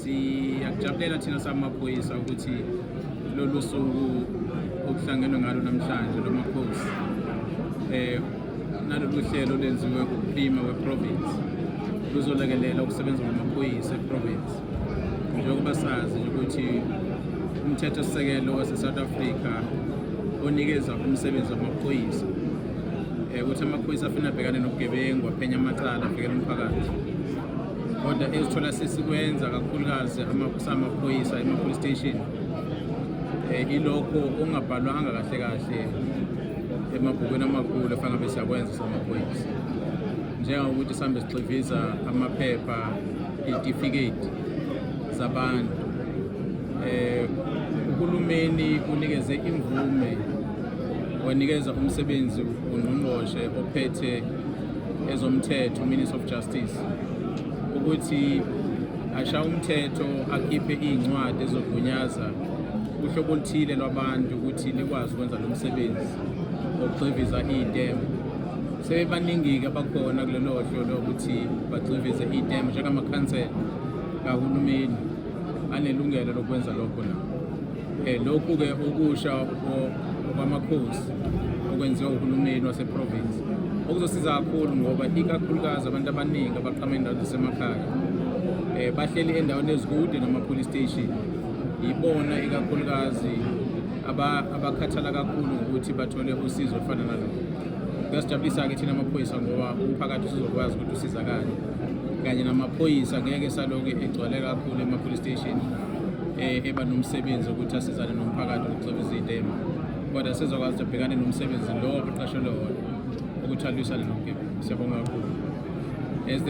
Siyakujabulela thina samaphoyisa ukuthi lolu suku okuhlangenwe ngalo namhlanje lwamakhosi nalolu hlelo lenziwe uPrima weprovince luzolekelela ukusebenza kwamaphoyisa eprovince, njengoba sazi nje ukuthi umthethosisekelo wase-South Africa onikeza umsebenzi wamaphoyisa ukuthi amaphoyisa afuna abhekane nobugebengu, aphenye amacala, avikele umphakathi. Kodwa ezithola sesikwenza kakhulukazi samaphoyisa ema-police station ilokho okungabhalwanga kahle kahle emabhukwini amakhulu efana ngabe siyakwenza samaphoyisa, njengokuthi sihambe sigxiviza amaphepha, iy'tifiketi zabantu. Uhulumeni unikeze imvume, wanikeza umsebenzi ungqongqoshe ophethe ezomthetho, Minister of Justice, ukuthi ashaye umthetho, akhiphe iy'ncwadi ezogunyaza uhlobo oluthile lwabantu ukuthi likwazi ukwenza lo msebenzi wokugxiviza iy'tembu. Sebebaningi-ke abakhona kulelo hlo lokuthi bagxivize iy'tembu, njengamakhansela kahulumeni anelungelo lokwenza lokho nabo. Lokhu-ke okusha okwamakhosi okwenziwa uhulumeni waseprovince okuzosiza kakhulu, ngoba ikakhulukazi abantu abaningi abaqhamuka endaweni zasemakhaya bahleli endaweni ezikude nama-police station, yibona ikakhulukazi abakhathala kakhulu ngokuthi bathole usizo olufana nalokho. Kuyasijabulisa-ke thina amaphoyisa ngoba umphakathi usuzokwazi ukuthi usizakale kanye namaphoyisa, ngeke salokhu egcwale kakhulu ema-police station eba nomsebenzi ukuthi asizane nomphakathi ukuceba izitembu, kodwa sizokwazi ukuthi abhekane nomsebenzi lo abaqashelwe wona ukuthi alwisane nobugebengu. Siyabonga kakhulu.